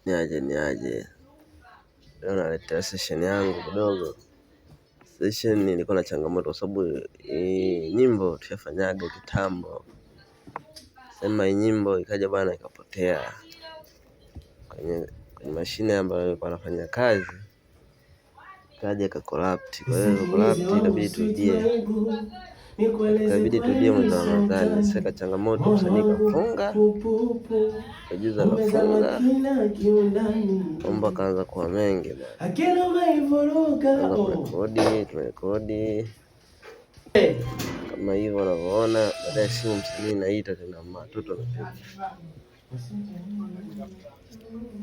Niaje niaje, leo naletea session yangu kidogo. Session nilikuwa na changamoto kwa sababu nyimbo tushafanyaga kitambo, sema hii nyimbo ikaja bana ikapotea kwenye mashine ambayo nilikuwa nafanya kazi, ikaja ikacollapse. Kwa hiyo Nisikilize collapse, wangu ikabidi sweet turudie, maibu, nikueleze ikabidi turudie kweli mwezi wa Ramadhani. sultani, Sasa changamoto, moyo msanii wangu kafunga, pupupu, kajuza umezama kafunga, kina kiundani, mambo akaanza kuwa mengi bana, akili umeivuruga kaanza oh. kurekodi, tumerekodi kama hivyo unavyoona. Baadaye simu msanii naita tena, watoto wanapiga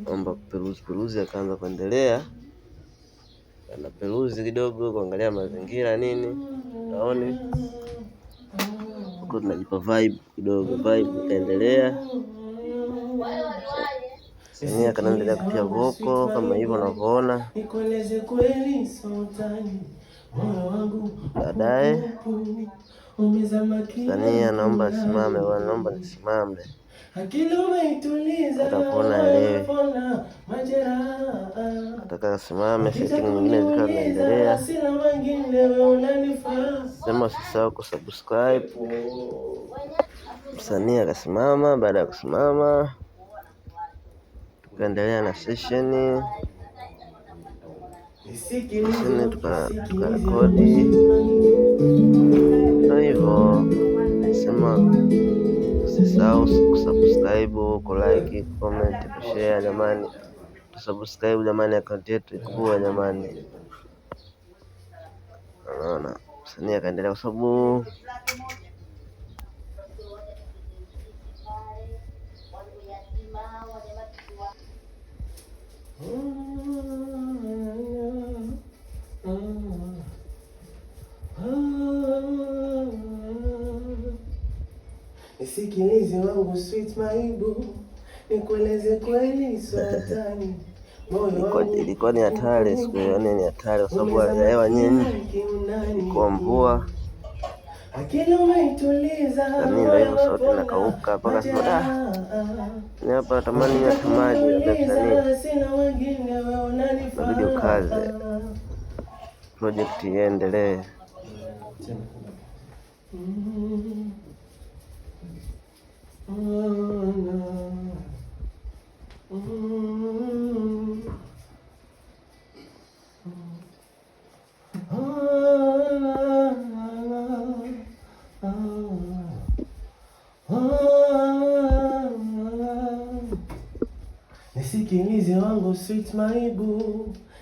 mambo ya kuperuzi peruzi, akaanza kuendelea na peruzi kidogo, kuangalia mazingira nini, naone huko tunajipa vibe kidogo, vibe ikaendelea. Msanii akaendelea Nisikilize kutia wangu sweet voko kama hivyo maibu, unavyoona. nikueleze kweli sultani, moyo wangu Baadaye pupupu, umezama msanii kina anaomba asimame, kiundani bwana, naomba nisimame, Akili umeituliza, atakuona elewe, unapona majeraha. ataka asimame. Wakija Setting nyingine zikawa kuniuliza, zinaendelea. sina wengine, wewe unanifaa. Sema usisahau kusubscribe. Msanii akasimama. Baada ya kusimama, tukaendelea na session Nisikilize, session, nisikilize tukarekodi. Ndio hivyo, sema usisahau kusubscribe, kulike, comment, kushare jamani, tusubscribe jamani, akaunti yetu ikue jamani. Unaona, msanii akaendelea kwa sababu Nisikilize wangu sweet maibu, nikueleze kweli sultani, moyo wangu ilikuwa ni hatari siku hiyo, pupupu yani ni hatari kwa sababu hali ya umezama hewa kina nyinyi kiundani, ilikuwa mvua, akili umeituliza, msanii ndio moyo hivyo, sauti wapona inakauka mpaka sema da, majeraha. ni hapa natamani Wakija hata maji, labda msanii kuniuliza, sina wengine, wewe inabidi unanifaa. ukaze, project iendelee. Mm, mm, mm. Nisikilize wangu sweet maibu,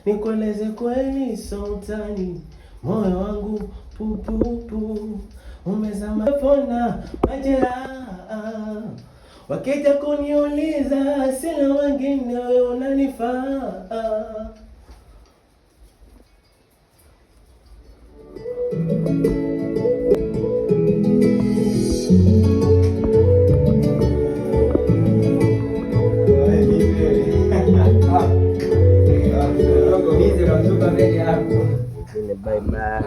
nikueleze kweli sultani, moyo wangu pupupu umezama pona majeraha. Wakija kuniuliza sina wengine, wewe unanifaa. Bye bye.